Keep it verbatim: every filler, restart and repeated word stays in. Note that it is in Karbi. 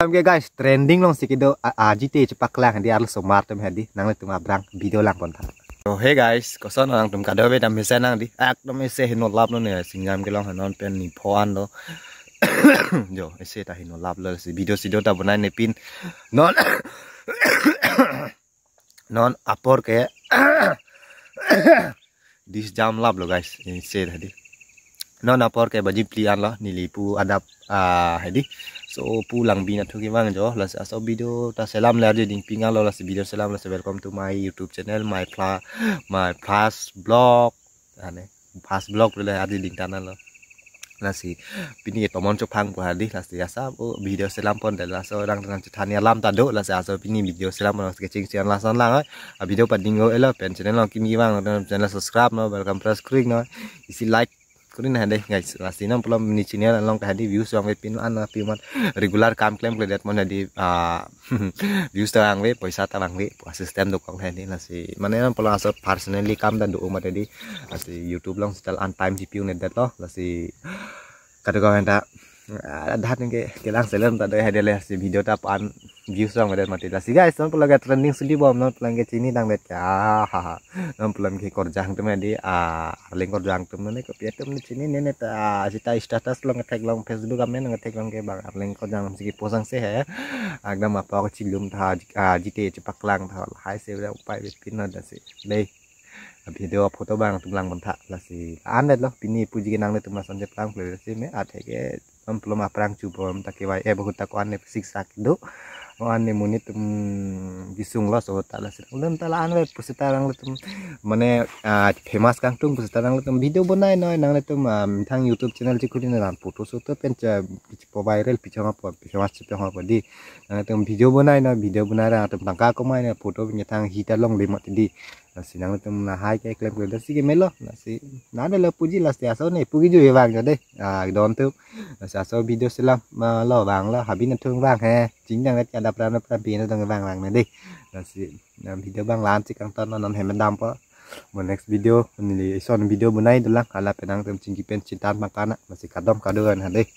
Am ke guys, trending alongsi kedo a- ajite chepaklang hadi arlosomar atum hadi nanglitum aphrang video langpon tha. So hey guys, koson nangtum kadokave dam hesen nang di. Ekdom ese heno laplo ne singjam kelong non pen ni pho an lo. Jo, ese ta heno laplo si video sido ta bonai ne pin. Non non apor ke dis jam laplo guys, ese hadi. Non apor ke baji phli an lo neli pu adap ah hadi. So pu Langbin athu kevang jo, lasi aso video ta selam le arje ding ping an lo, lasi video selam, lasi welcome to my YouTube channel, my pla my first vlog. Ane first vlog le arje ding tan an lo. Lasi pini tomon chophang pu hadi, lasi aso video selam pon de, laso rang rang chethani alam ta do, lasi aso pini video selam pon sketching sian lason lang oi. A video pading o elo pen channel along kimi vang channel subscribe no, bell kan press krik no, isi like kuri na hadi guys. Lasi non pulo ni channel along ke hadi views vangve pin an, api man regular kam klemkledet mon hadi ah views ta vangve, poisa ta vangve, pu system dokok hadi. Lasi mane non pulo aso personally kam ta do mati hadi. Lasi YouTube along setel an time chipi un-edet lo, lasi kadokave ta ah, dak ke kelang selam ta do hadi, lasi video ta pan views vangvedet mati. Lasi guys, non pulo ke trending suli bom, non pulo ke chini tangdet ke ah ha ha. Non pulo ke Karjang atum hadi ah Arleng Karjang atum ne kopi atum ne chini ne ne ta ah, sita status along theklong, Facebook amen along theklong ke bang Arleng Karjang atum si kepost ang se he. Ekdom apok chilum tha, ah jite chepaklang tha, lahai se udah upai vet pin na dasi. Dei. Video photo bang atum langpon tha, lasi an det lo. Pini puji ke nanglitum lason chepaklang pule si me athe ke non pulo aphrang chu bom ta kevai e bahut ta ko an ne sik sak do. O an ne monit atum kisung lo so ta, lasi lem ta la an ve pusi ta nanglitum mane ah famous kangtung pusi ta nanglitum video bonai noi, nanglitum ah methang YouTube channel chikhuli na ran photo shoot pen cha kichipo viral pichong apo, famous chichong apo di. Nanglitum video bonai noi, video bonai ra atum tangka komai noi, photo methang hita longle mati di. Lasi nanglitum lahai ke klemkle dasi ke melo, lasi nang lo puji, lasi aso ne puji ju vang jo dei ah don tu. Lasi aso video selam ah lo vang lo, habin athung vang he, chini tangdet ke adap ran adap ran pin dong vang vang ne dei. Lasi na video bang lan si kangton non hem dampo. Mo next video neli ison video bonai dolang, hala penang atum chingki pen chintan makana, lasi kadom kado kan hadi.